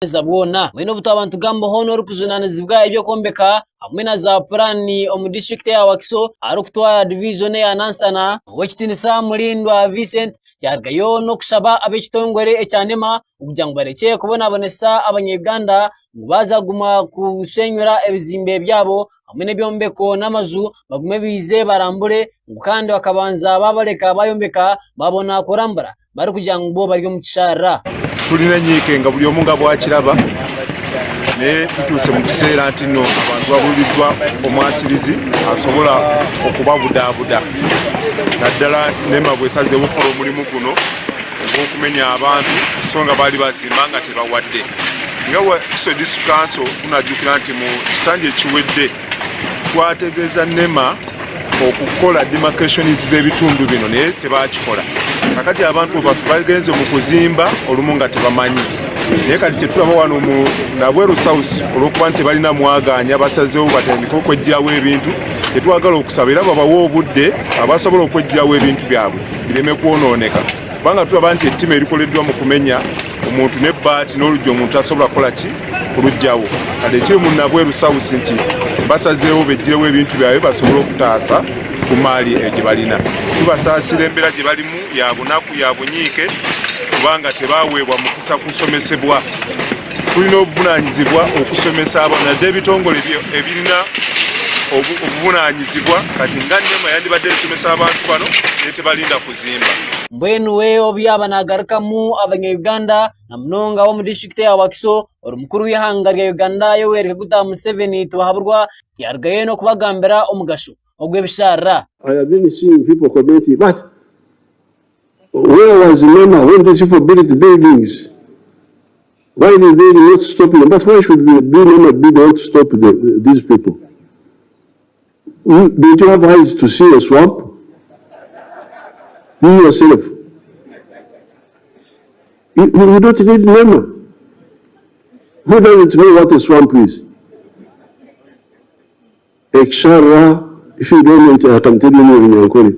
Obuheereza bwona. Mbwenu obu twaba nitugamba hoona orikujunaanizibwa eby'okwombeka hamwe na za puraani omu disiturikiti eya Wakiso arikutwara divijoni eya Nansana, Ow'ekitiinisa Mulindwa Vincent yaarugayo n'okushaba ab'ekitongore ekya NEMA kugira ngu barekye kubonabonesa abanya-Uganda ngu baaza kuguma kushenyura ebizimbe byabo hamwe n'ebyombeko n'amaju bagume baije barambure ngu kandi bakabanza baabareka baayombeka baabona kurambura. barikugira ngu bo bari omu kisharara. Tulina enyiike nga buli omu nga bwakiraba naye tutuuse mu kiseera nti no abantu babuliddwa omwasirizi asobola okubabudaabuda naddala nema bwesazeewo okukola omulimu guno ogw'okumenya abantu so nga baali bazimba nga tebawadde. Nga Wakiso District Council tunajjukira nti mu kisanja ekiwedde Twategeeza nema okukola demarcations z'ebitundu bino naye tebakikola. Kakati abantu baffe bagenze mu kuzimba olumu nga tebamanyi naye kati kyetulaba wano mu Nabweru South olwokuba nti tebalina mwagaanya basazeewo batandike okwejjirawo ebintu tetwagala okusaba era babawe obudde abasobola okwejjirawo ebintu byabwe bireme kwonooneka kubanga tulaba nti ettima erikoleddwa mu kumenya omuntu n'ebbaati n'oluggi omuntu tasobola kukola ki kulugyawo kati ekiri mu Nabweru South nti basazeewo bejjirewo ebintu byabwe basobole okutaasa ku maali eyo gye balina. Tubasaasira embeera gye balimu ya bunaku ya bunyiike kubanga tebaweebwa mukisa kusomesebwa. Tulina obuvunaanyizibwa okusomesa abaana naddala ebitongole ebirina obuvunaanyizibwa kati nga NEMA yandibadde esomesa abantu bano naye tebalinda kuzimba. Mbwenu we obu yaaba naagarukamu abanya-Uganda na munonga ab'omu disiturikiti eya Wakiso, ori mukuru w'eihanga rya Uganda Yoweri Kaguta Museveni Tibuhaburwa yaarugayo n'okubagambira omugasho ogw'ebisharara. I have been seeing people commenting but where was NEMA when these people built buildings? Why did they not stop them? But why should the NEMA be the one to stop the, these people? Don't you have eyes to see a swamp? You yourself. You, you don't need NEMA. Who doesn't know what a swamp is? Ekisharara, if you don't know it, I can tell you in Runyankore.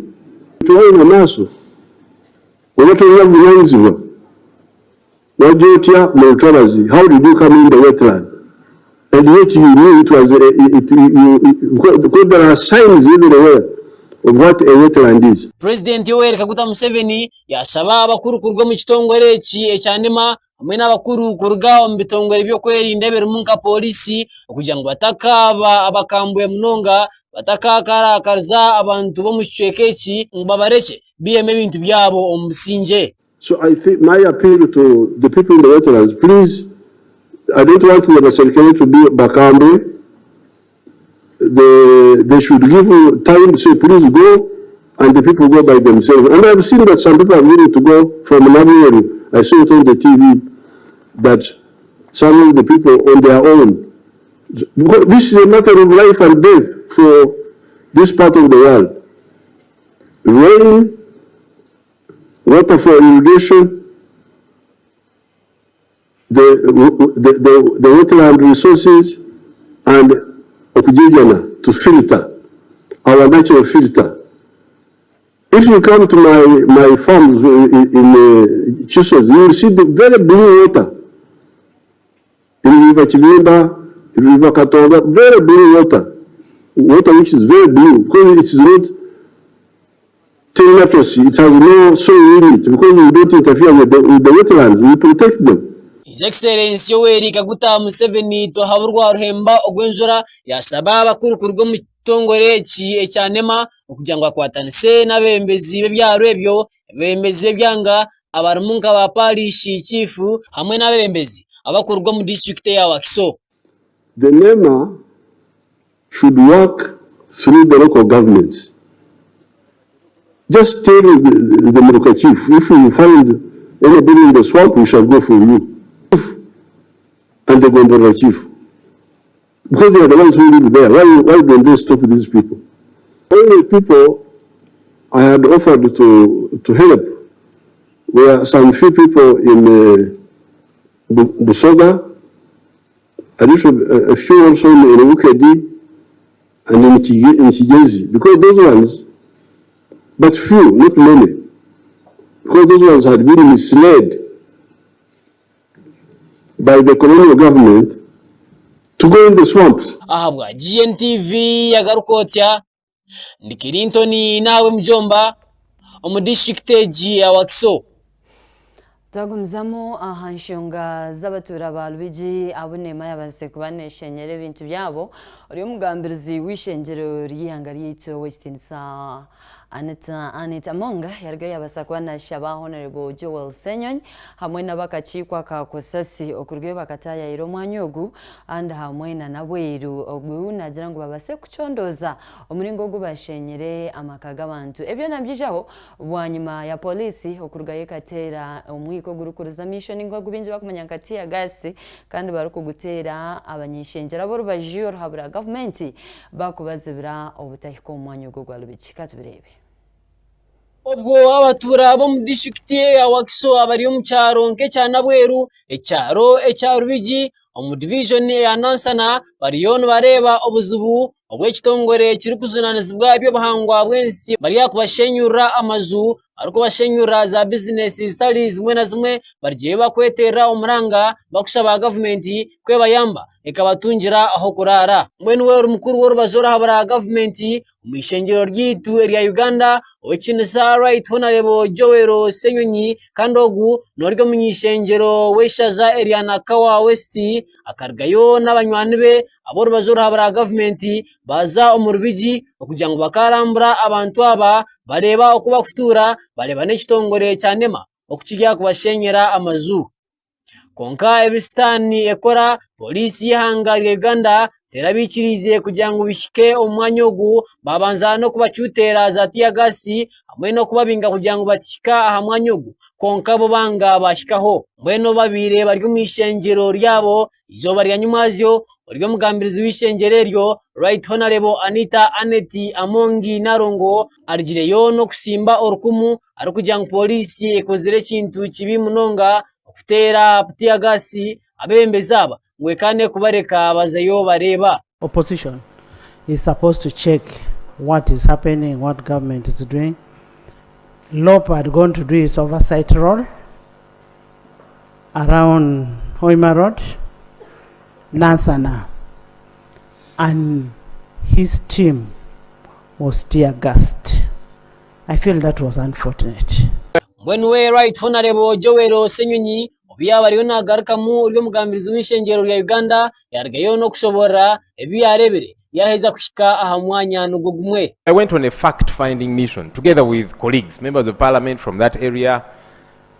Tuwaine amaaso oba tolina buvunanyizibwa wajja otya mu lutabazi how did you come in the wetland and yet you knew it was a, it, you, because there are signs everywhere of what a wetland is. Purezidenti Yoweri Kaguta Museveni yaashaba abakuru kuruga omu kitongore eki ekya NEMA hamwe n'abakuru kuruga omu bitongore by'okwerinda ebirimu nka pooriisi okugira ngu batakaaba abakambwe munonga, batakaakarakariza abantu b'omu kicweka eki ngu babarekye baihemu ebintu byabo omu busingye. So I think my appeal to the people in the wetlands, please, I don't want the baserikare to be bakambwe, they, they should give time to say please go and the people go by themselves. And I've seen that some people are willing to go from Nabweru. I saw it on the TV that some of the people on their own. Because this is a matter of life and death for this part of the world. Rain, water for irrigation, the, the, the, the wetland resources, and okujijana to filter, our natural filter. If you come to my, my farms in, in uh, Chisos, you will see the very blue water. In River Chibimba, River Katonga, very blue water. Water which is very blue because it is not Terina it has no soil in it because we don't interfere with the, with the wetlands, we protect them. His Excellency Yoweri Kaguta Museveni Twahaburwa Ruhemba Ogw'enjura yashaba abakuru kuruga omu kitongore eki ekya NEMA okugira ngu bakwatanise n'abeebembezi b'ebyaro ebyo, abeebembezi b'ebyanga abarimu nka ba Parish Chief hamwe n'abeebembezi abarikuruga omu disiturikiti eya Wakiso. The NEMA should work through the local governments. Just tell the, the Muruka chief, if you find anybody in the swamp, we shall go for you. And the Gombolola chief. Because they are the ones who live there. Why, why don't they stop these people? Only people I had offered to, to help were some few people in uh, Busoga, a, little, a few also in Bukedi and in Kigezi, because those ones, but few, not many, because those ones had been misled. by the colonial government to go in the swamps. Ahabwa GNTV yagaruka otya? Ndi Kirintoni naawe Mujomba omu disiturikiti egi ya Wakiso. Twagumizamu aha nshonga z'abatuura ba Lubigi abu NEMA yabazize kuba neshenyera ebintu byabo, ori omugambirizi w'eishengyero ry'eihanga ryaitu Ow'ekitiinisa Anita Annet Among yarugayo yabaasa kuba nashaba Honourable Joel Ssenyonyi hamwe n'abakakiiko aka Cosase okurugayo bakataayayira omwanya ogu and hamwe na n'abweru ogu nagira ngu babaase kucondooza omuringo ogu bashenyire amaka g'abantu. Ebi byona nibyijaho bwanyima ya Pooriisi okurugayo ekateera omwika ogurikuriza amaisho ninga ogu baingi barikumanya nka tear gas kandi barikuguteera abanyeishengyero ab'orubaju oruhabura gavumenti Baakubazibira obutahika omu mwanya ogwo ogwa Lubigi. Ka tubireebe. Obwo abatuura b'omu disiturikiti eya Wakiso abari omu kyaro nk'ekya Nabweru, ekyaro ekya Rubigi omu divijoni eya Nansana bariyo nibareeba obuzibu obw'ekitongore ekirikujunaanizibwa eby'obuhangwa bw'ensi bari aha kubashenyurira amaju barikubashenyurira za bizinesi zitari zimwe na zimwe bariyo barikweterera omuranga barikushaba gavumenti ku ebayamba ekabatungira ah'okuraara. Mbwenu we ori mukuru w'orubaju oruhabura gavumenti omu ishengyero ryaitu erya Uganda, Ow'ekitinisa Right Honarebo Joel Ssenyonyi kandi ogu n'ori omuny'ishengyero w'eishaza erya Nakawa West akarugayo n'abanywani be ab'orubaju oruhabura gavumenti baaza omu Rubigi okugira ngu bakaarambura abantu aba bareeba oku barikutuura bareeba n'ekitongore kya NEMA oku kiri aha kubashenyera amaju. Kwonka ebi sitaani ekora, pooriisi y'eihanga rya Uganda terabaikiriize kugira ngu bihike omu mwanya ogu, babanza n'okubacuteera za tiyagaasi hamwe n'okubabinga kugira ngu batahika aha mwanya ogu kwonka bo banga bahikaho. Mbwenu obu babaire bari omu ishengyero ryabo eizooba rya nyumwazyo, ori omugambirizi w'eishengyero eryo, Right Honourable Anita Annet Amongi Nalongo arugireyo n'okusimba orukumu arikugira ngu pooriisi ekozire ekintu kibi munonga okuteera tiyagaasi abeebembezi aba ngu ekaane kubareka bazeyo bareeba. Opposition is supposed to check what is happening, what government is doing. LOP had gone to do its oversight role around Hoima Road, Nansana, and his team was tear gassed. I feel that was unfortunate. Mbwenu we Right Honarebo Joel Ssenyonyi obu yaaba ariyo naagarukamu ori omugambirizi w'eishengyero rya Uganda yaarugayo n'okushoboorora ebi yaareebire yaaheza kuhika aha mwanya nigwo gumwe. I went on a fact finding mission together with colleagues, members of parliament from that area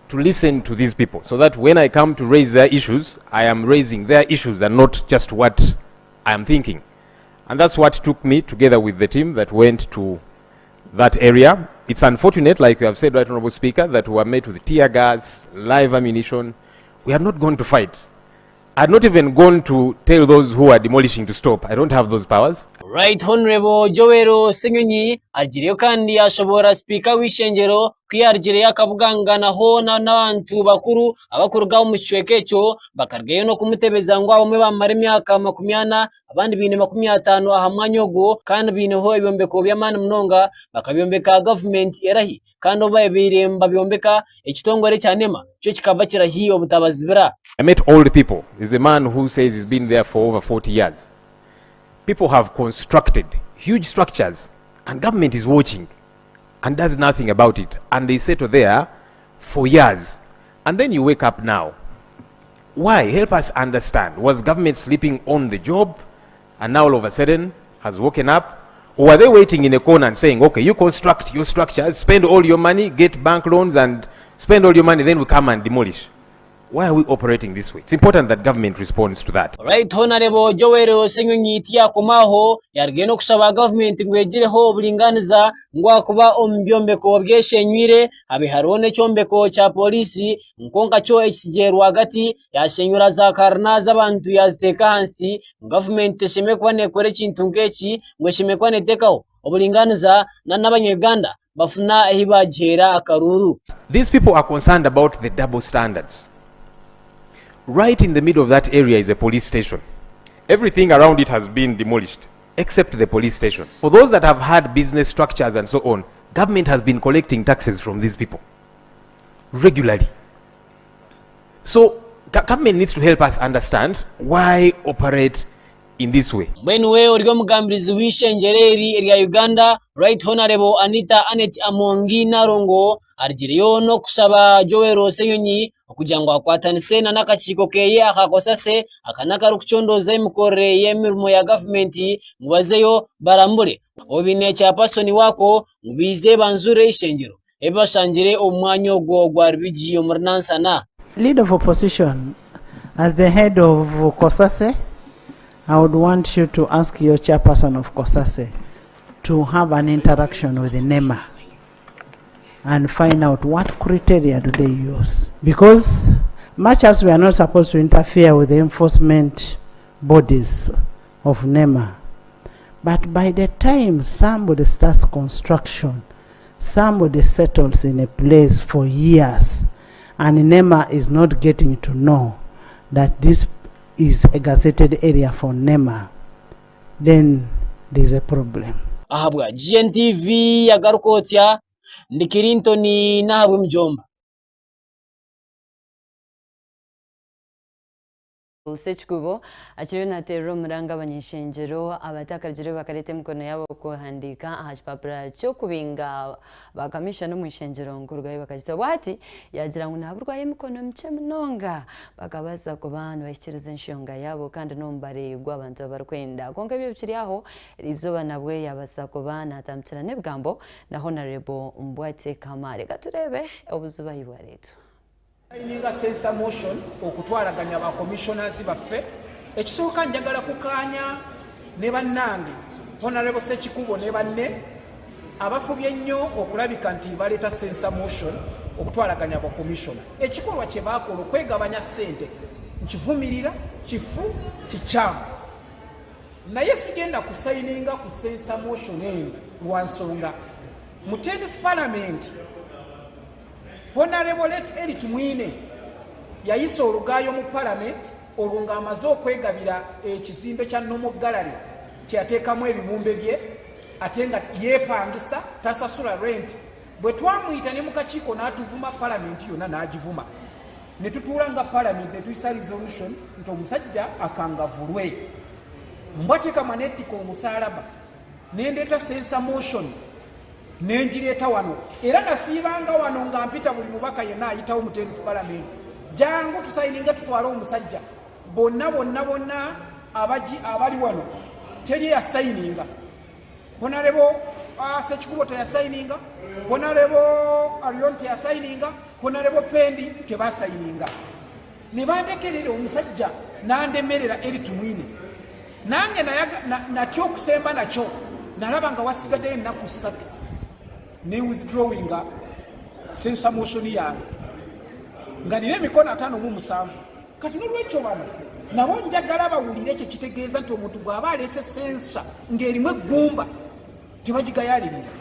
to listen to these people so that when I come to raise their issues, I am raising their issues and not just what I am thinking. And that's what took me together with the team that went to that area. It's unfortunate, like you have said, Right Honorable Speaker, that we were met with tear gas, live ammunition. We are not going to fight. I had not even gone to tell those who are demolishing to stop. I don't have those powers. Right Honorable Joel Ssenyonyi agireyo kandi yashoboora sipiika w'eishengyero ku yarugireyo akabuganganaho n'abantu bakuru abakuruga omu kicweka ekyo bakarugayo n'okumutebeza ngu abamwe bamara emyaka 40 abandi baine 50 aha mwanya ogwo kandi baineho ebyombeko by'amaani munonga bakabyombeka gavumenti erahi kandi obu babaire nibabyombeka ekitongore ekya NEMA kyo kikaba kirahi obutabazibira. I met old people. There's a man who says he's been there for over 40 years. People have constructed huge structures and government is watching and does nothing about it and they settle there for years and then you wake up now. Why? Help us understand. Was government sleeping on the job and now all of a sudden has woken up? Or are they waiting in a corner and saying, okay, you construct your structures, spend all your money, get bank loans and spend all your money, then we come and demolish? Why are we operating this way? It's important that government responds to that. Right Honarebo Joel Ssenyonyi tiyakoma aho, yarugayo n'okushaba gavumenti ngu egireho oburingaaniza ngu ahakuba omu byombeko byeshenywire habe hariho n'ekyombeko kya pooriisi kwonka kyo ekitsigire rwagati yashenyura za karina z'abantu yaziteeka ahansi ngu gavumenti teshemereire kuba neekora ekintu nk'eki ngu eshemereire kuba neeteekaho oburingaaniza n'abanya-Uganda bafuna ahi baagiheera akaruuru. These people are concerned about the double standards. Right in the middle of that area is a police station. Everything around it has been demolished except the police station. For those that have had business structures and so on, government has been collecting taxes from these people regularly. So Government needs to help us understand why operate in this way. Mbwenu we ori omugambirizi w'eishengyero eri erya Uganda, Right Honarebo Anita Annet Amongi Nalongo arugireyo n'okushaba Joel Ssenyonyi okugira ngu akwatanise n'akakiiko keye aka COSASE aka n'akarikucondooza emikorere y'emirimo ya gavumenti ngu bazeyo barambure obu baine chairperson waako ngu baije banjure eishengyero ebi bashangire omu mwanya ogwo ogwa Rubigi omuri Nansana. Leader of Opposition, as the head of COSASE, I would want you to ask your chairperson of COSASE to have an interaction with the NEMA and find out what criteria do they use. Because much as we are not supposed to interfere with the enforcement bodies of NEMA, but by the time somebody starts construction, somebody settles in a place for years, and NEMA is not getting to know that this is a gazetted area for NEMA, then there's a problem. Ahabwa GNTV yagaruka otsya ndi Clinton n'ahabw'emijomba. Ssekikubo akiriyo nateerera omuranga abany'ishengyero abatakarugireyo bakareeta emikono yaabo kuhandiika aha kipapura ky'okubinga ba kamishana omu ishengyero nkurugayo bakagita. Bwati yaagira ngu nihaburwayo emikono mikye munonga bakabaasa kuba nibahikiiriza enshonga yaabo kandi n'omubare gw'abantu abarikwenda. Kwonka ebyo bikiri aho, eriizooba nabwe yaabaasa kuba naatambukira n'ebigambo na Honarebo Mbwatekamwa. Reka tureebe obuzibu ahi bwareetwa. Sayininga censor motion okutwalaganya ba commissioners baffe. Ekisooka njagala kukaanya ne bannange Honorable Ssekikubo ne banne abafubye ennyo okulabika nti baleeta censor motion okutwalaganya ba commissioner. Ekikolwa kye baakola okwegabanya ssente nkivumirira, kifu, kikyamu. Naye sigenda kusayininga ku censor motion eno lwa nsonga mu 10th parliament Honarebo Late Elly Tumwine yayisa olugaayo mu palamenti olwo ng'amaze okwegabira ekizimbe kya Normal Gallery kye yateekamu ebibumbe bye ate nga yeepangisa tasasula rent. Bwe twamuyita ne mu kakiiko n'atuvuma palamenti yonna n'agivuma ne tutuula nga palamenti ne tuyisa resolution nti omusajja akangavulwe. Mbwatekamwa nettika omusaalaba ne ndeeta censor motion ne ngireeta wano era nasiibanga wano nga mpita buli mubaka yenna ayitawo mu tenth palamenti jangu tusayininge tutwale omusajja bonna bonna bonna abaji abali wano teri eyasayininga honarebo uh, sekikubo teyasayininga honarebo arion teyasayininga honarebo pendi tebasayininga ne bandekerera omusajja nandemerera eri tumwine nange natya okusemba nakyo nalaba nga wasigaddeyo ennaku ssatu ne withdrawinga sensa motion yange nga nina emikono 57. Kati nolwekyo bano nabo njagala bawulire kye kitegeeza nti omuntu bw'aba aleese sensa ng'erimu eggumba tebagigayalirira.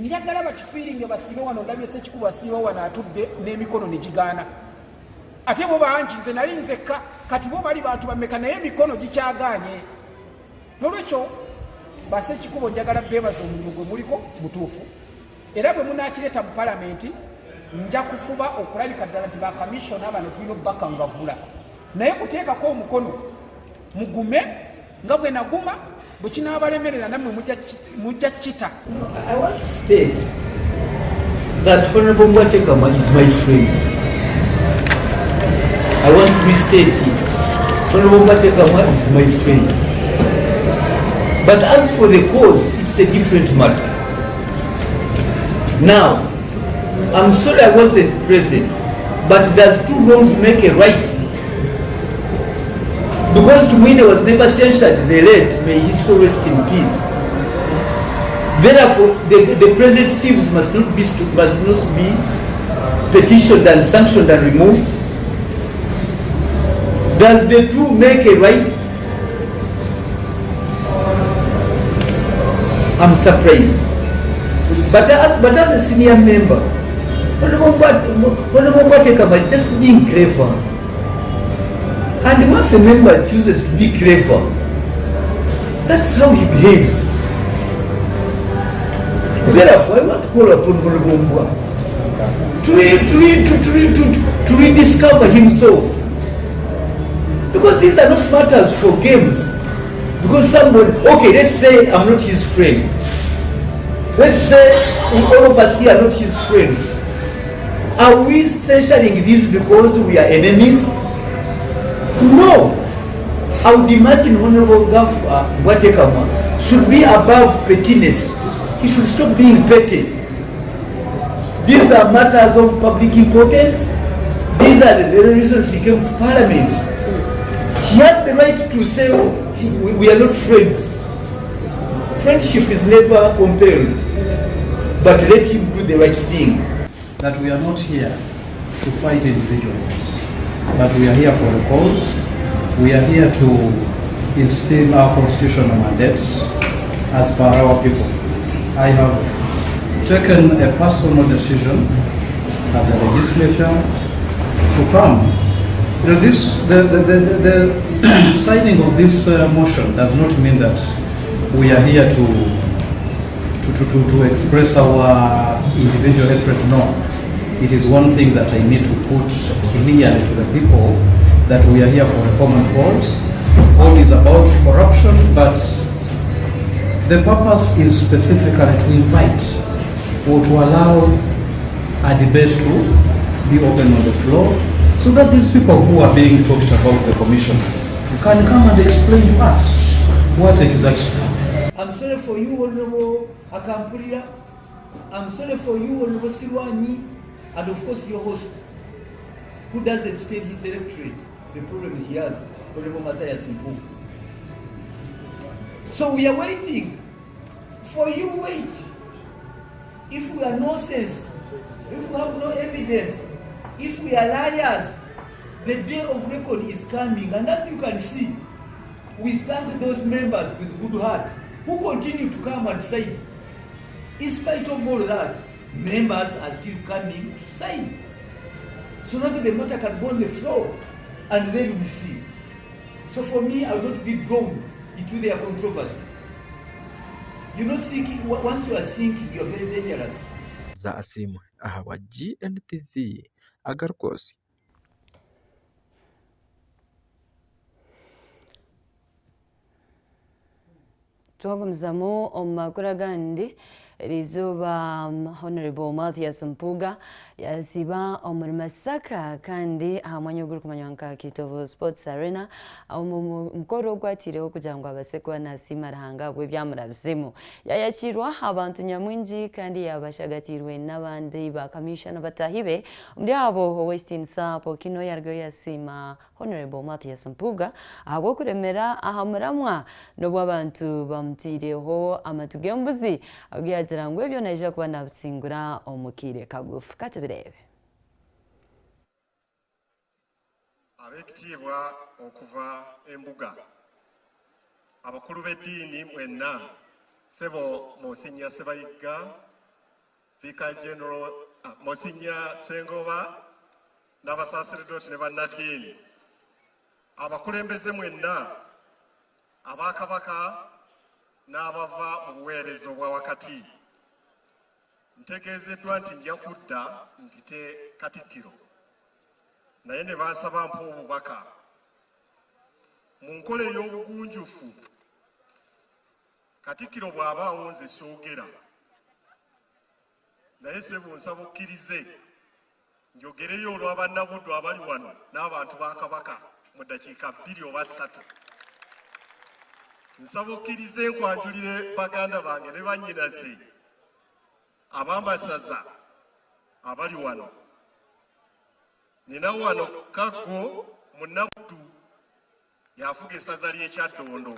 Njagala bakifiiringe basiibe wano, ndabye Ssekikubo asiiba wano atudde n'emikono ne gigaana. Ate bo bangi, nze nali nzekka, kati bo bali bantu bameka naye emikono gikyagaanye. Nolwekyo Basekikubo njagala beebaza omulimu gwe muliko mutuufu, era bwe munaakireeta mu palamenti nja kufuba okulabika ddala nti bakamishona bano tulina obubakangavvula, naye kuteekako omukono mugume nga bwe naguma, bwe kinaabalemerera nammwe mujja kita. I want to state that Honorable Mbwatekamwa is my friend. I want to restate it. Honorable Mbwatekamwa is my friend. But as for the cause, it's a different matter. Now, I'm sorry I wasn't present, but does two wrongs make a right? Because Tumwine was never censured, the late, may he so rest in peace. Therefore, the present thieves must not be petitioned and sanctioned and removed. Does the two make a right? I'm surprised. But as a senior member, Honorable Mbwatekamwa is just being clever. And once a member chooses to be clever, that's how he behaves. Therefore, I want to call upon Honorable Mbwa to rediscover himself. Because these are not matters for games. Because somebody, okay, let's say I'm not his friend. Let's say all of us here are not his friends. Are we censuring this because we are enemies? No. I would imagine Honorable Gaffa Mbwatekamwa should be above pettiness. He should stop being petty. These are matters of public importance. These are the very reasons he came to parliament. He has the right to say we, we are not friends. Friendship is never compelled. But let him do the right thing. That we are not here to fight individuals, but we are here for a cause. We are here to instill our constitutional mandates as per our people. I have taken a personal decision as a legislature to come. You know, this, the, the, the, the signing of this uh, motion does not mean that we are here to, to, to, to, to express our individual hatred. No. It is one thing that I need to put clearly to the people that we are here for a common cause. All is about corruption, but the purpose is specifically to invite or to allow a debate to be open on the floor so that these people who are being talked about, the commissioners, can come and explain to us what exactly happened. I'm sorry for you, Honorable Akampurira. I'm sorry for you, Honorable Silwany, and of course your host, who doesn't tell his electorate the problems he has, Honorable Matthias Mpuuga. So we are waiting for you. Wait. If we are nonsense, if we have no evidence, if we are liars, the day of record is coming. And as you can see, we thank those members with good heart who continue to come and sign. In spite of all that, members are still coming to sign so that the matter can go on the floor and then we see. So for me, I will not be drawn into their controversy. You know, sinking, once you are sinking, you are very dangerous. Za Asiimwe ahabwa GNTV agarikwotsya. Twagumizamu omu makuru agandi, eriizooba Honourable Mathias Mpuuga yasiiba omuri Masaka kandi aha mwanya ogurikumanywa nka Kitovu Sports Arena omu mukoro ogwateireho kugira ngu abaase kuba nasiima Ruhanga ahabw'ebyamurabizemu. Yayakiirwa abantu nyamwingi kandi yaaba ashagatiirwe n'abandi ba kamishana bataahi be omuri abo Ow'ekitiinisa Pokino yarugayo yasiima Honourable Mathias Mpuuga ahabw'okuremera aha muramwa n'obu abantu bamuteireho amatu g'embuzi agu yaagira ngu ebyo naija kuba nabisingura omu kaire kagufu. Katubireebe. Ab'ekitiibwa okuva Embuga, abakulu b'eddiini mwenna, Ssebo Monsignor Ssebayigga, Vicar General Monsignor Ssengoba n'Abasaseredooti ne bannaddiini, abakulembeze mwenna, aba Kabaka n'abava mu buweereza obwa wakati. Ntegeezeddwa nti nja kudda mpite Katikkiro naye ne bansaba mpe obubaka. Mu nkola ey'obugunjufu, Katikkiro bw'abaawo nze soogera naye ssebo nsaba okkirize njogereyo olwa Bannabuddu abali wano n'abantu ba Kabaka mu ddakiika bbiri oba ssatu. Nsaba okkirize nkwanjulire baganda bange ne bannyinaze ab'amasaza abali wano. Nina wano Kaggo Munnabuddu y'afuga essaza ly'e Kyaddondo,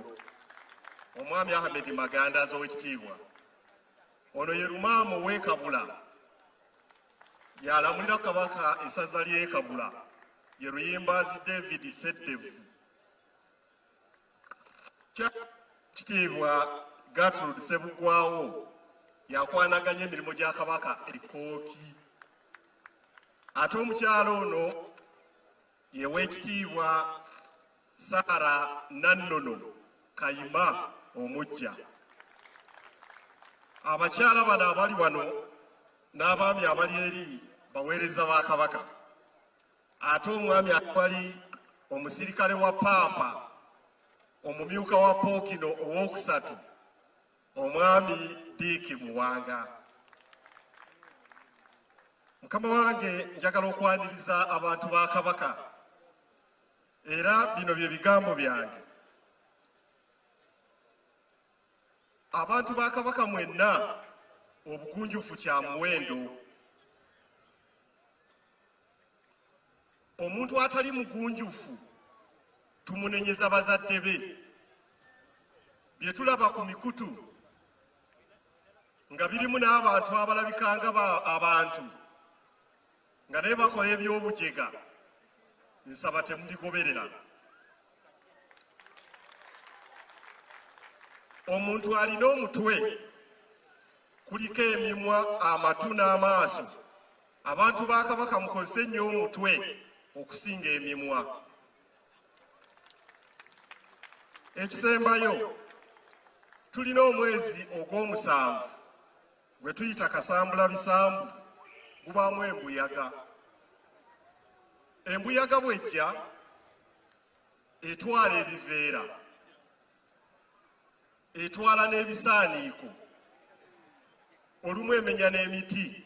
Omwami Ahmed Magandaazi Owekitiibwa. Ono ye Lumaama ow'e Kabula, y'alamulira Kabaka essaza ly'e Kabula, ye Luyimbaazi David Sseddevu. Kitiibwa Gertrude Ssebuggwawo y'akwanaganya emirimu gya Kabaka e Kkooki. Ate omukyala ono Ye Weekitiibwa Sarah Nannono Kayima omuggya. Abakyala bano abali wano n'abaami abali eri baweereza ba Kabaka. Ate omwami ali wali Omusirikale wa Paapa, omumyuka wa Pookino owookusatu, Omwami Dick Muwanga. Mukama wange njagala okwaniriza abantu ba Kabaka era bino bye bigambo byange. Abantu ba Kabaka mwenna obugunjufu kya muwendo. Omuntu atali mugunjufu tumunenyeza bazadde be. Bye tulaba ku mikutu nga birimu n'abantu abalabika nga abantu nga naye bakola eby'obujega, nsaba temubigoberera. Omuntu alina omutwe kuliko emimwa, amatu n'amaaso. Abantu ba Kabaka mukozese nnyo omutwe okusinga emimwa. Ekisembayo, tulina omwezi ogw'omusanvu gwe tuyita Kasambula Bisambu, gubaamu embuyaga. Embuyaga bw'ejja etwala ebiveera, etwala n'ebisaaniiko, olumu emenya n'emiti.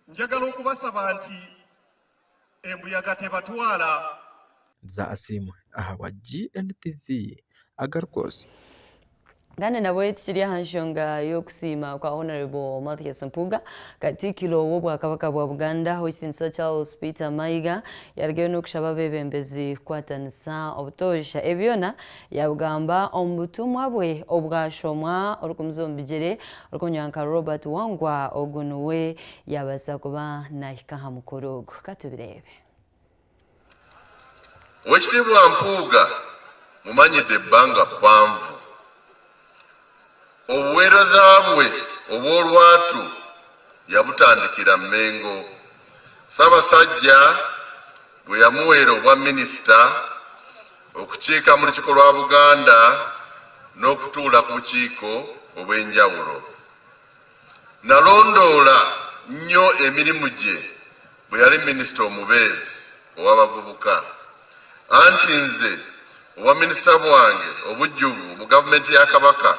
Njagala okubasaba nti embuyaga tebatwala. Za Asiimwe ahabwa GNTV Agarikwotsya. Kandi nabwe tukiri aha nshonga y'okusiima kwa Honourable Mathias Mpuuga, Katikkiro w'Obwakabaka bwa Buganda, Ow'ekitiinisa Charles Peter Mayiga yarugayo n'okushaba abeebembezi kukwatanisa obutoosha. Ebi byona yabigamba omu butumwa bwe obwashomwa orikumuza omu bigyere orikumanywa nka Robert Wangwa, ogu niwe yaabaasa kuba naahika aha mukoro ogu. Katubireebe. Owekitiibwa Mpuuga mumanyidde ebbanga ppanvu. Obuweereza bwe obw'olwatu yabutandikira Mmengo, Ssabasajja bwe yamuweera obwa minisita okukiika mu Lukiiko lwa Buganda n'okutuula ku bukiiko obw'enjawulo. Nalondoola nnyo emirimu gye bwe yali minisita omubeezi ow'abavubuka anti nze obwaminisita bwange obujjuvu mu gavumenti ya Kabaka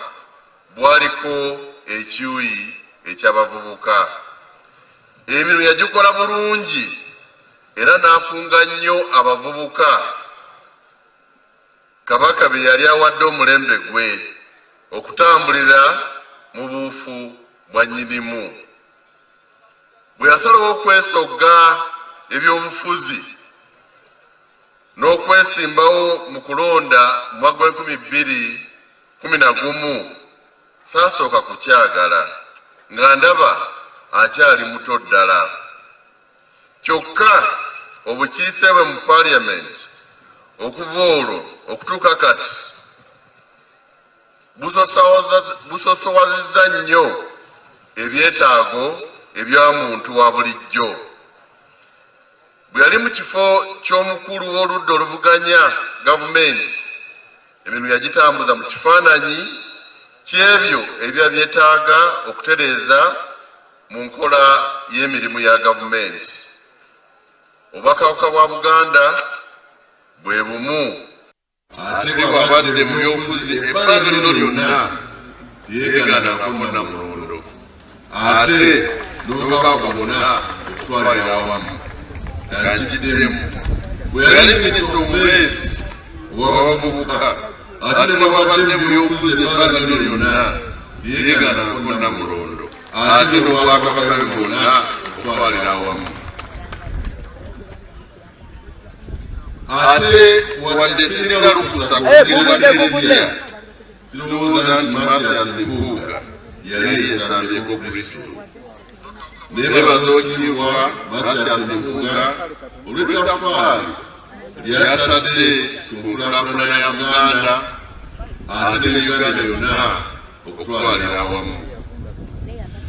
bwaliko ekyuyi eky'abavubuka. Emirimu yagikola bulungi era n'akunga nnyo abavubuka Kabaka be yali awadde omulembe gwe okutambulira mu buufu bwa nnyinimu. Bwe yasalawo okwesogga ebyobufuzi n'okwesimbawo mu kulonda mu mwaka gwa 2011, saasooka kukyagala nga ndaba akyali muto ddala. Kyokka obukiise bwe mu Parliament okuva olwo okutuuka kati busosowazizza nnyo ebyetaago ebya muntu wa bulijjo. Bwe yali mu kifo ky'omukulu w'oludda oluvuganya gavumenti, emirimu yagitambuza mu kifaananyi ky'ebyo ebiba byetaaga okutereeza mu nkola y'emirimu ya gavumenti. Obwakabaka bwa Buganda bwe bumu. Ate bw'abadde mu byobufuzi ebbanga lino lyonna teyeegaanangako Nnamulondo ate n'obwakabaka bwonna okutwalira awamu. Ka nkiddemu, bwe yali minisita omubeezi ow'abavubuka ate ne bw'abadde mu byobufuzi ebbanga lino lyonna teyeegaanangako Nnamulondo ate n'obwakabaka bwe bwonna okutwalira awamu. Ate wadde sirina lukusa kukkiriza Kiliziya, sirowooza nti Mathias Mpuuga yali yeesambyeko Kristu. Neebaza Oweekitiibwa Mathias Mpuuga olw'ettaffaali ly'atadde ku nkulaakulana ya Buganda ate ne Uganda yonna okutwalira awamu.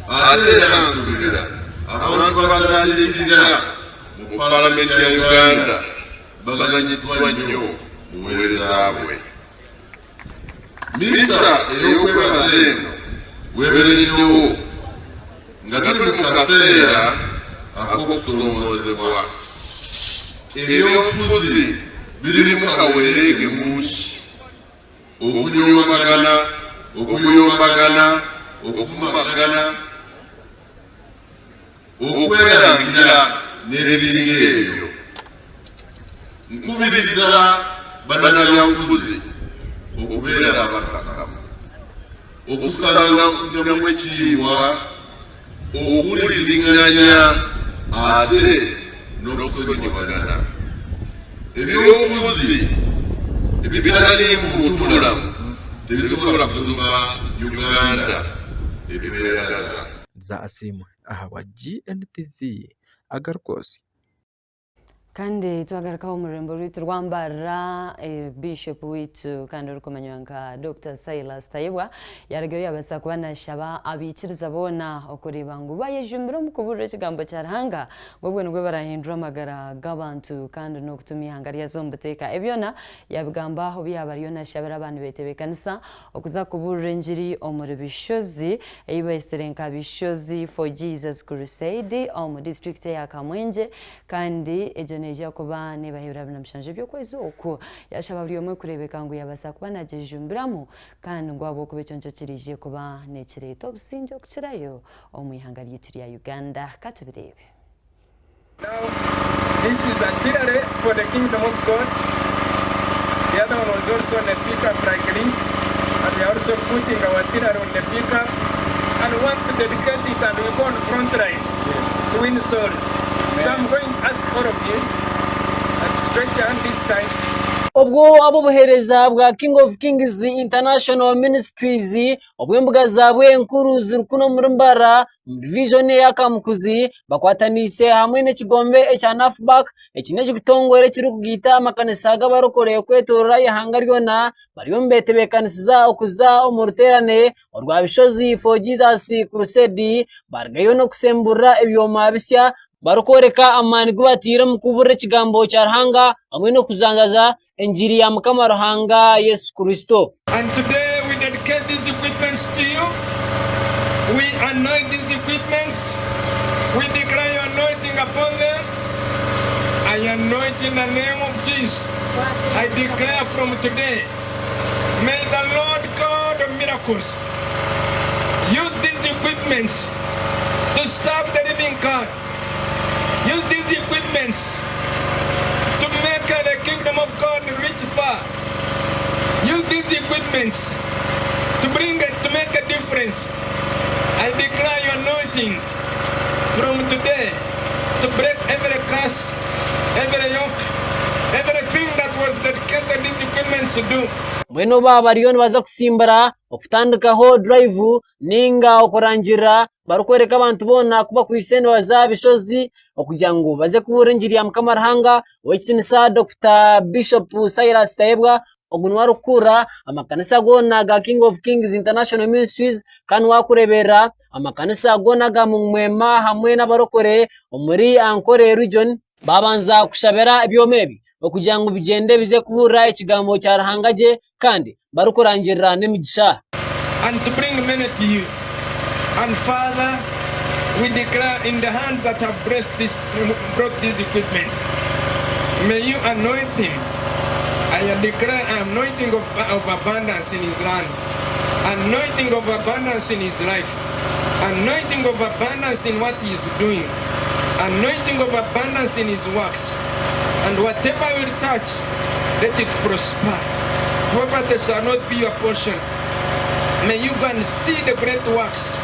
Ate era nsuubira abantu abazaakiikirira mu Palamenti ya Uganda baganyiddwa nnyo mu buweereza bwe. Missa ey'okwebaza eno weebereddewo nga tuli mu kaseera ak'okusoomoozebwa. Ebyobufuzi birimu kawereege mungi, okunyoomagana, okuyombagana, okuvumagana, okwerangira n'ebiringa ebyo. Nkubiriza bannabyabufuzi okubeera abakkakkamu, okussangamu ekitiibwa, okuwuliziganya ate n'okusonyiwagana. Ebyobufuzi ebitaliimu buntubulamu tebisobola kuzimba Uganda etweyagaza. Za Asiimwe ahabwa GNTV agarikwotsya. Kandi twagarukaho omu rurembo rwaitu rwa Mbarara, Bishop waitu kandi orikumanywa nka Dokita Silas Tayebwa yarugayo yabaasa kuba nashaba abaikiriza boona okureeba ngu bayejumbira omu kuburira ekigambo kya Ruhanga ngu obwo nibwo barahindura amagara g'abantu kandi n'okutuma eihanga ryaza omu buteeka. Ebi byona yabigamba obu yaaba ariyo nashabira abantu betebeekanisa okuza kubuurira engiri omuri Bishozi ei baitsire nka Bishozi for Jesus Crusade omu disiturikiti eya Kamwengye kandi egyo neija kuba neebaho ebiro 27 eby'okwezi oku. Yaashaba buri omwe kureebeka ngu yaabaasa kuba naagyejumbiramu kandi ngu ahabw'okuba ekyo nikyo kiraije kuba nikireeta obusingye okukirayo omu ihanga ryaitu rya Uganda. Ka tubireebe. Now this is artillery for the kingdom of God. The other one was also on a pickup like this. And we are also putting our artillery on the pickup and want to dedicate it and we go on front line yes. to win souls. Amen. So I'm going to ask all of you and stretch your hand this side. Obwo ab'obuheereza bwa King of Kings International Ministries obw'embuga zaabwe enkuru ziri kunu omuri Mbarara omu divijoni eya Kamukuzi bakwataniise hamwe n'ekigombe ekya NAFBAK. Eki n'ekitongore ekirikugaita amakanisa g'abarokore kwetoorora eihanga ryona bariyo nibetebeekanisiza okuza omu ruteerane orwa Bishozi for Jesus Crusade barugayo n'okusemburira ebyoma bisya barikworeka amaani agu bataire omu kubuurira ekigambo kya Ruhanga hamwe n'okujanjaaza engiri ya Mukama Ruhanga Yesu Kristo. And today we dedicate these equipments to you. We anoint these equipments. We declare your anointing upon them. I anoint in the name of Jesus. I declare from today, may the Lord God of miracles use these equipments to serve the living God. Use these equipments to make the kingdom of God reach far. Use these equipments to bring it, to make a difference. I declare your anointing from today to break every curse, every yoke, everything that was dedicated these equipments to do. Mbwenu baaba bariyo nibaza kutsimbura okutandikaho drive ninga okurangirira barikworeka abantu boona ku bakwaitse nibaza aha bishozi okugira ngu baze kubuurira engiri ya Mukama Ruhanga. Ow'ekitiinisa Dokita Bishop Silas Tayebwa ogu niwe arikukurira amakanisa goona aga King of Kings International Ministries kandi niwe arikureeberera amakanisa goona aga Mungwema hamwe n'abarokore omuri Ankole Region. Babanza kushabira ebyoma ebi okugira ngu bigyende bize kubuurira ekigambo kya Ruhanga gye kandi barikurangirira n'emigisha. And to bring many to you. And Father, we declare in the hands that have blessed this, brought these equipments, may you anoint him. I declare anointing of, of abundance in his lands, anointing of abundance in his life, anointing of abundance in what he is doing, anointing of abundance in his works. And whatever will touch, let it prosper. Poverty shall not be your portion. May you go and see the great works.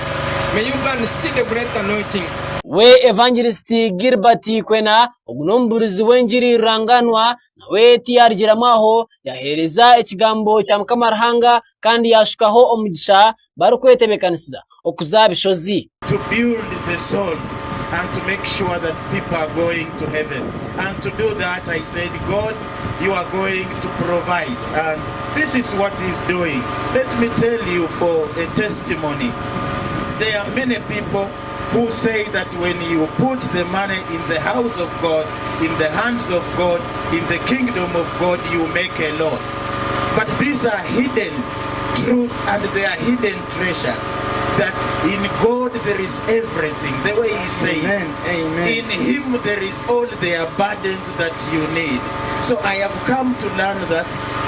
May you go and see the great anointing. We Evangelist Gilbert Kwena ogu n'omubuurizi w'engiri rurangaanwa nawe tiyarugiramu aho yaheereza ekigambo kya Mukama Ruhanga kandi yaashukaho omugisha barikwetebeekanisiza okuza aha bishozi. To build the souls and to make sure that people are going to heaven. And to do that, I said, God, you are going to provide. And this is what he's doing. Let me tell you for a testimony. There are many people who say that when you put the money in the house of God, in the hands of God, in the kingdom of God, you make a loss. But these are hidden truths and they are hidden treasures. that in God there is everything, the way he says. Amen. Amen. In him there is all the abundance that you need. So I have come to learn that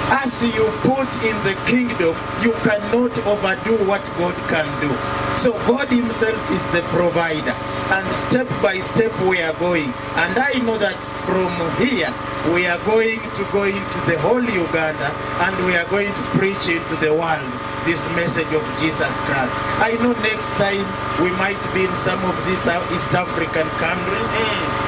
as you put in the kingdom, you cannot overdo what God can do. So God himself is the provider. And step by step we are going. And I know that from here we are going to go into the whole Uganda and we are going to preach into the world this message of Jesus Christ. I know next time we might be in some of these East African countries.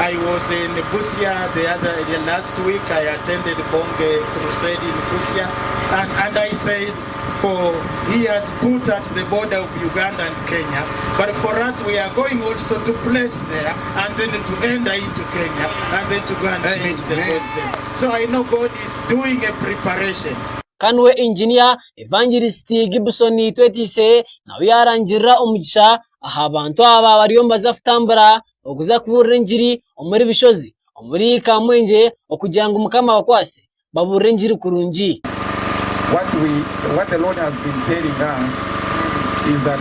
I was in Busia the last week. I attended Bonge Crusade in Busia, and I said, for he has put at the border of Uganda and Kenya, but for us we are going also to place there and then to enter into Kenya and then to go and preach the gospel. So I know God is doing a preparation. Kandi we Engineer Evangelist Gibson Twetiise nawe yaarangirira omugisha aha bantu aba bariyo nibaza kutambura okuza kubuurira engiri omuri Bishozi omuri Kamwengye okugira ngu Mukama abakwase babuurire engiri kurungi. What the Lord has been telling us is that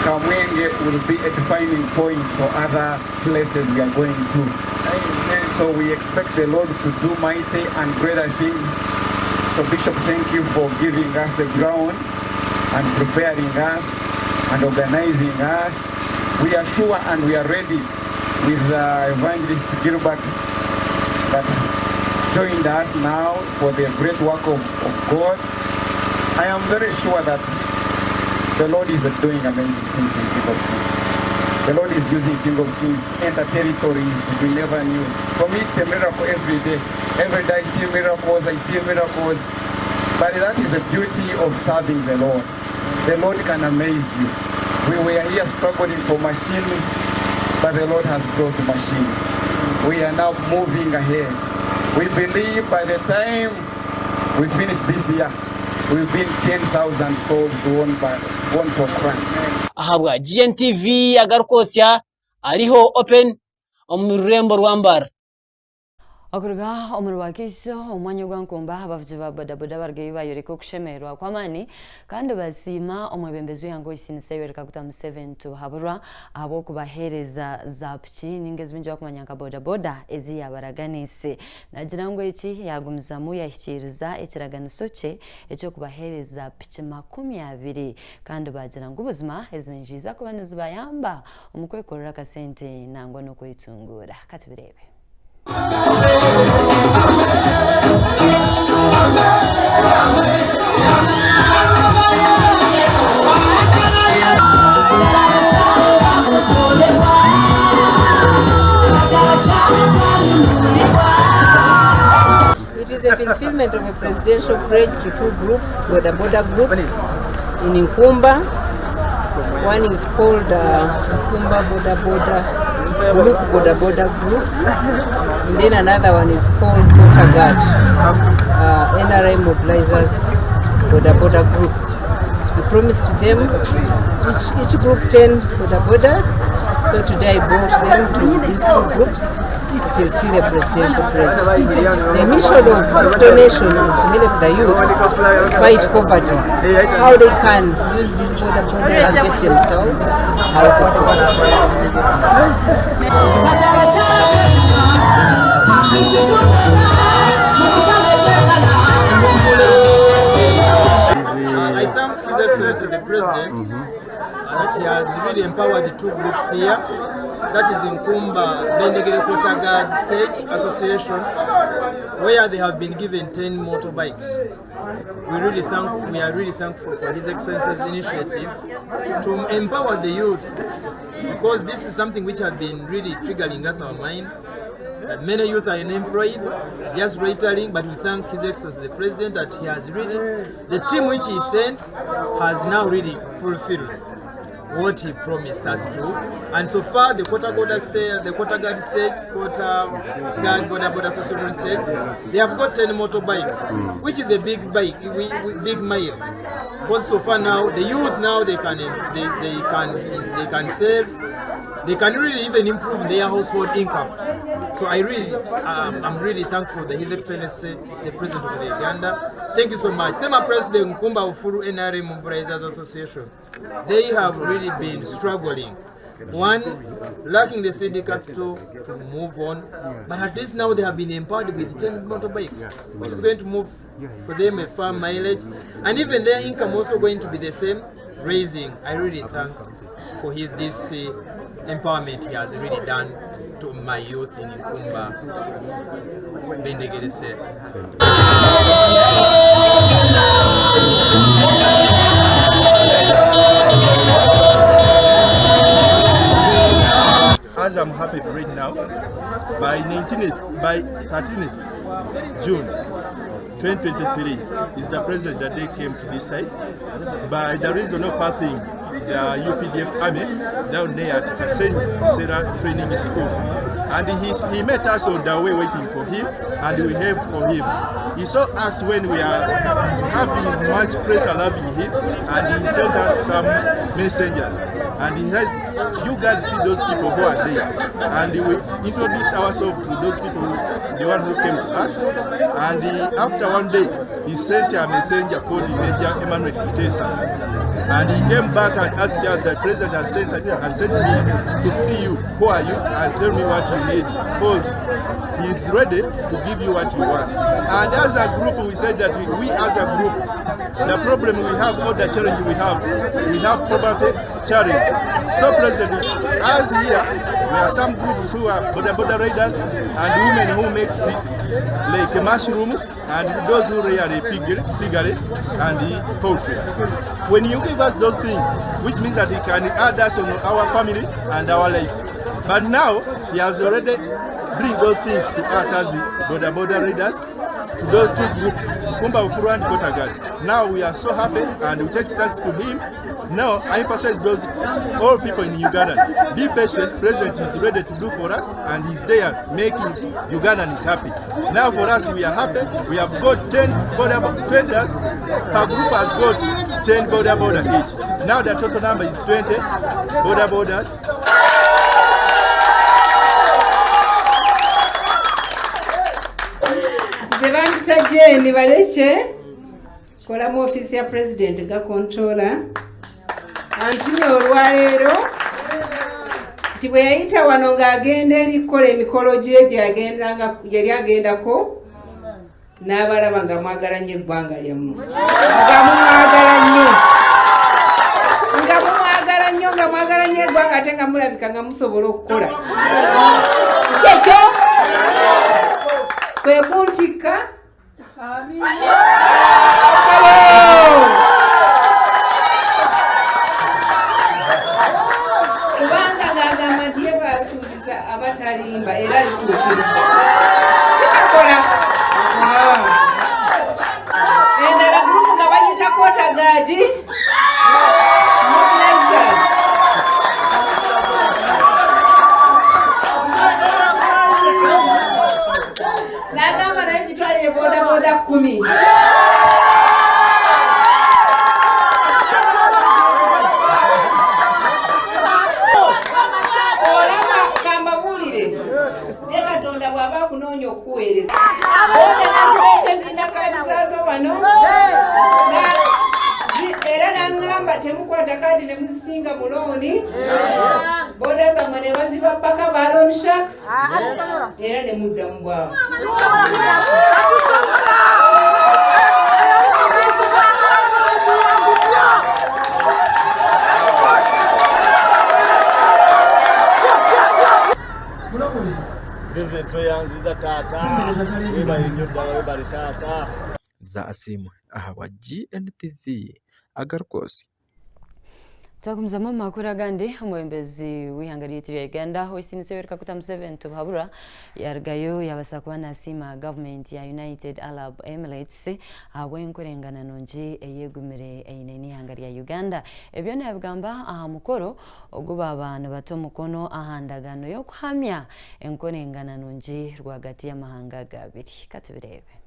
Kamwenge will be a defining point for other places we are going to. Amen. So we expect the Lord to do mighty and greater things. So Bishop, thank you for giving us the ground and preparing us and organizing us. We are sure and we are ready with Evangelist Gilbert that joined us now for the great work of God. I am very sure that the Lord is doing amazing things in King of Kings. The Lord is using King of Kings to enter territories we never knew. For me, it's a miracle every day. Every day I see miracles, I see miracles. But that is the beauty of serving the Lord. The Lord can amaze you. We were here struggling for machines, but the Lord has brought machines. We are now moving ahead. We believe by the time we finish this year, we've been 10,000 souls won for Christ. Ahabwa GNTV agarikwotsya ariho Open omu rurembo rwa Mbarara. Okuruga omuri Wakiso omu mwanya ogwa Nkumba, abavugi ba bodaboda barugayo bayoreka okushemererwa kw'amaani kandi basiima omwebembezi w'eihanga Owekitiinisa Yoweri Kaguta Museveni Tibuhaburwa ahabw'okubaheereza za piki ninga ezi baingi barikumanya nka bodaboda ezi yaabaraganiise. Naagira ngu eki yaagumizamu yahikiiriza ekiraganiso kye eky'okubaheereza piki 20 kandi baagira ngu buzima ezi niziija kuba nizibayamba omu kwekorera akasente nangwa n'okwetunguura. Katubireebe. It is a fulfillment of a presidential pledge to two groups, boda boda groups in Nkumba. One is called Nkumba Boda Boda, Buluku Boda Boda Group, and then another one is called Quarter Guard, NRM Mobilizers Boda Boda Group. We promised to them each group 10 Boda Bodas, so today I brought them to these two groups to fulfill a presidential pledge. The mission of this donation is to help the youth fight poverty, how they can use these boda bodas to get themselves out of poverty. I thank His Excellency the President that he has really empowered the two groups here. That is Nkumba Bendegere Quarter Guard Stage Association, where they have been given 10 motorbikes. We are really thankful for His Excellency's initiative to empower the youth, because this is something which has been really triggering us our mind, that many youth are unemployed, just loitering, but we thank His Excellency the President that he has really, the team which he sent has now really fulfilled what he promised us to. And so far, the Quarter Guard State, the Quarter Guard State, Quarter Guard Boda Boda Association State, they have got 10 motorbikes, which is a big bike, big mile. Because so far now, the youth now they can save, they can really even improve their household income. So I really, I'm really thankful to His Excellency, the President of the Uganda. Thank you so much. Same applies to the Nkumba Ufuru NRM Mobilizers Association. They have really been struggling. One, lacking the seed capital to move on, but at least now they have been empowered with 10 motorbikes, which is going to move for them a far mileage, and even their income also going to be the same, raising. I really thank for his this empowerment he has really done to my youth in Nkumba Bendegere Cell. As I'm happy right now, by 19th, by 13th June 2023 is the president that they came to this side. By the reason of passing the UPDF army down there at Kasenyi Sera Training School. And he met us on the way waiting for him, and we have for him. He saw us when we are having much pressure loving him, and he sent us some messengers. And he says, you guys see those people who are there. And we introduced ourselves to those people, the one who came to us. And after one day, he sent a messenger called Major Emmanuel Kutesa. And he came back and asked us, the president has sent me to see you. Who are you? And tell me what you need. Because he is ready to give you what you want. And as a group, we said that we as a group, the problem we have or the challenge we have poverty challenge. So President, as here, we are some groups who are border riders and women who make like mushrooms and those who rear piggery and the poultry. When you give us those things, which means that he can add us on our family and our lives. But now, he has already bring those things to us as the border riders, to those two groups, Nkumba Ufuru and Kotagad. Now we are so happy and we take thanks to him. Now I emphasize those all people in Uganda. Be patient, President is ready to do for us and he's there making Ugandans happy. Now for us, we are happy. We have got 10 border, 20 us, per group has got 10 border each. Now the total number is 20 border borders. Nze bampita Jane Balekye, kola mu ofiisi ya President ga controller. Antumye olwaleero nti bwe yayita wano ng'agenda eri kukola emikolo gye yali agendako n'abalaba nga mwagala nnyo eggwanga lyammwe. Nga mumwagala nnyo. Nga mumwagala nnyo, nga mwagala nnyo eggwanga ate nga mulabika nga musobola okukola. Kyekyo kwe kuntikka. Kubanga ng'agamba nti ye baasuubiza abatalimba era alituukiriza. Sikakola. Endala gurupu nga bagiyita Kotagaadi Mobilizers. N'agamba nayo gitwalire bodaboda 10. Olaba kambabuulire, ne Katonda bw'aba akunoonya okukuweereza. Boda nazireese zirina kaadi zaazo wano. Era n'aŋŋamba temukwata kaadi ne muzisinga mu looni. Boda zammwe ne baziba ppaka ba loan sharks. Era ne mudda mu bwavu. Tweyanziza taata, webale nnyo ddala, webale taata. Za Asiimwe ahabwa GNTV Agarikosi. Twagumizamu mu makuru agandi. Omwebembezi w'ihanga ryaitu rya Uganda Owekitiinisa Yoweri Kaguta Museveni Tubuhabura yarugayo yabasa kuba nasiima gavumenti ya United Arab Emirates ahabw'enkorengana nungi eyegumire eine n'ihanga rya Uganda. Ebyo nabigamba aha mukoro ogu baba nibata omukono aha ndagaano y'okuhamya enkorengana nungi rwagati y'amahanga gabiri. Katubireebe.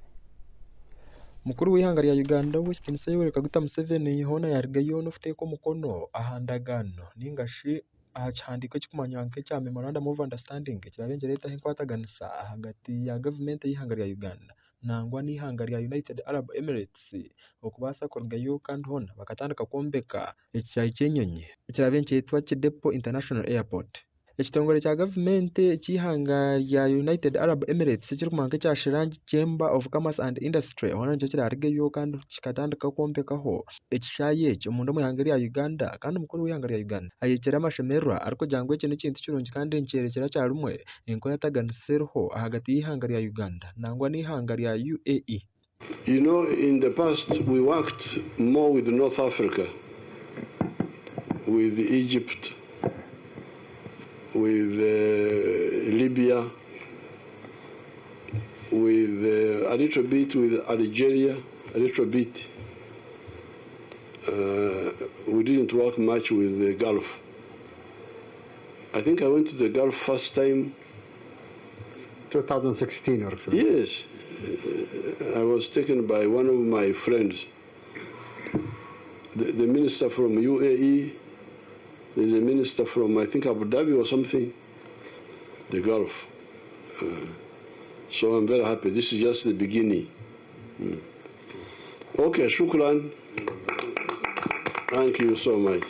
Mukuru w'ihanga rya Uganda Owekitiinisa Yoweri Kaguta Museveni hoona yarugayo n'okuteeka omukono aha ndagaano ningashi aha kihandiiko ekirikumanywa nk'ekya Memorandum of Understanding ekiraabe nikireetaho enkwataganisa ahagati ya gavumenti y'eihanga rya Uganda nangwa n'eihanga rya United Arab Emirates okubaasa kurugayo kandi hoona bakatandika kwombeka ekishaayi ky'enyonyi ekiraabe nikyetwa Kidepo International Airport. Ekitongore kya gavumenti eky'eihanga rya United Arab Emirates ekirikumanywa nk'ekya Sharjah Chamber of Commerce and Industry hoona nikyo kirarugeyo kandi kikatandika kwombekaho ekishaayi eki omunda omu ihanga rya Uganda kandi omukuru w'eihanga rya Uganda ayekyire amashemererwa arikugira ngu eki n'ekintu kirungi kandi nikyerekyera kyarumwe enkwataganisa eriho ahagati y'eihanga rya Uganda nangwa n'eihanga rya UAE. You know, in the past we worked more with North Africa, with Egypt, with Libya, with a little bit with Algeria, a little bit. We didn't work much with the Gulf. I think I went to the Gulf first time. 2016, Your Excellency. Yes. I was taken by one of my friends, the minister from UAE, there's a minister from, I think, Abu Dhabi or something, the Gulf. So I'm very happy. This is just the beginning. Okay, shukran. Thank you so much.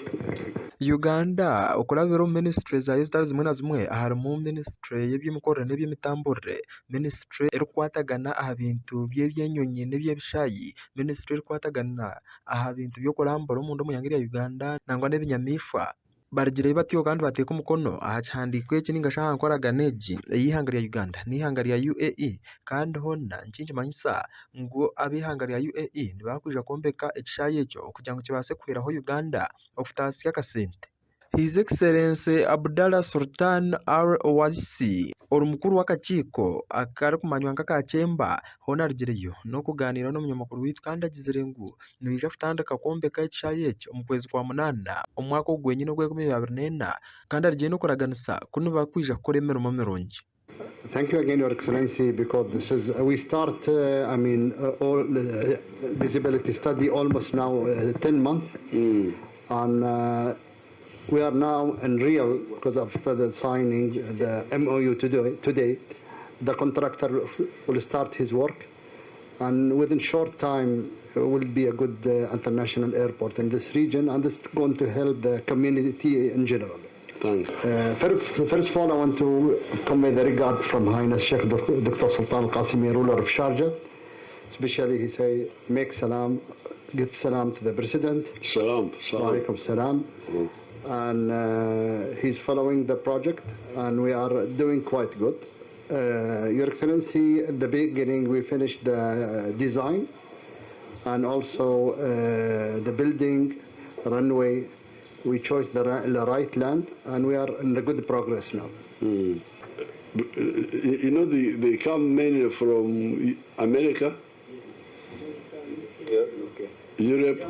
Uganda okurabira omu minisitule zaayo ezitari zimwe na zimwe harimu minisitule y'eby'emikorere n'eby'emitamburire, minisitule erikukwatagana aha bintu by'eby'enyonyi n'eby'ebishaayi, minisitule erikukwatagana aha bintu by'okurambura omunda omu ihanga rya Uganda nangwa n'ebinyamaishwa. Barugireyo batyo kandi bateeka omukono aha kihandiiko eki ninga shi aha nkoragana egi ey'eihanga rya Uganda n'eihanga rya UAE kandi hoona nikimanyisa ngu ab'eihanga rya UAE nibakwija kwombeka ekishaayi ekyo okugira ngu kibaase kuhweraho Uganda okutaasya akasente. His Excellency Abdallah Sultan Al Owaisi ori mukuru w'akakiiko akarikumanywa nk'aka Chamber hoona arugireyo n'okugaaniira n'omunyamakuru waitu kandi agizire ngu nibaija kutandika kwombeka ekishaayi eki omu kwezi kwa munaana omwaka ogu gwenyine ogw'enkumi ibiri abiri n'ena kandi arugireyo n'okuraganisa ku nibakwija kukora emirimo mirungi. Thank you again, Your Excellency, because this is we start. I mean, all visibility study almost now 10 months, and we are now in real because after the signing the MOU today, the contractor will start his work, and within short time will be a good international airport in this region, and it's going to help the community in general. Thanks. First of all, I want to convey the regard from Highness Sheikh Dr. Sultan Al Qasimi, ruler of Sharjah. Especially, he say, make salam, give salam to the president. Salam, salam. Alaikum salam. And he's following the project, and we are doing quite good. Your Excellency, at the beginning, we finished the design and also the building, runway. We chose the right land, and we are in the good progress now. You know, they come mainly from America, Europe,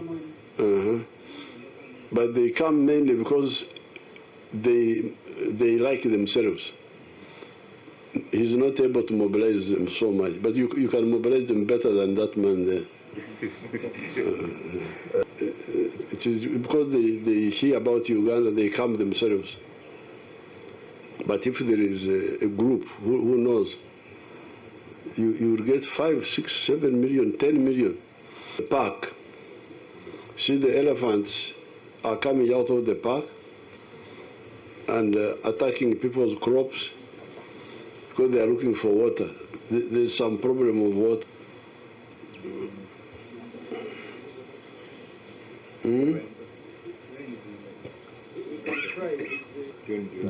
but they come mainly because they like themselves. He's not able to mobilize them so much, but you can mobilize them better than that man there. It is because they hear about Uganda, they come themselves. But if there is a group, who knows, you will get 5, 6, 7 million, 10 million. The park. See, the elephants are coming out of the park and attacking people's crops because they are looking for water. There's some problem of water.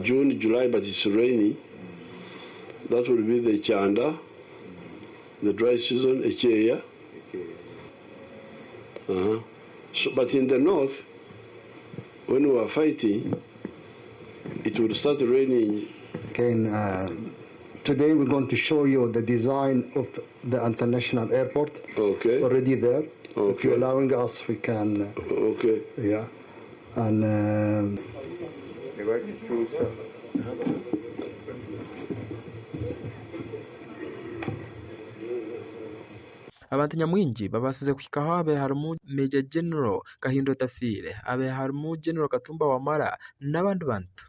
June, July, but it's rainy. That will be the Chanda, the dry season, Echeya. So, but in the north, when we were fighting, it would start raining. Again, today we're going to show you the design of the international airport. Okay. Already there. If you're allowing us, we can. Okay. Yeah. And. Abantu nyamwingi babaasize kuhikaho habe harimu Major General Kahinda Otafiire, habe harimu General Katumba Wamala n'abandi bantu.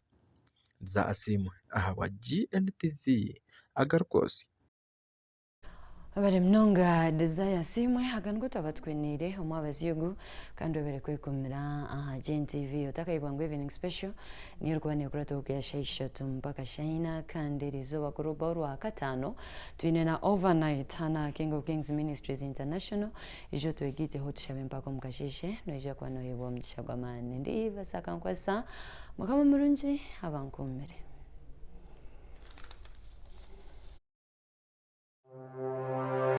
Desire Asiimwe ahabwa GNTV agarikwotsya. Webare munonga Desire Asiimwe, aga nigo twaba tukwiniire omwabazyo ogu kandi webare kwekumira aha GNTV. Otakayebwa ngu Evening Special niyo erikuba nekurataho okwiha shaaha ishatu mpaka shaaha ina kandi eriizooba kuruga orwakataano twine na Overnight hanu aha King of Kings Ministries International. Ija otwegaiteho tushabe mpaka omu kasheeshe noija kuba noheebwa omugisha gw'amaani. Ndi Eva Sakankwasa, Mukama murungi abankuumire.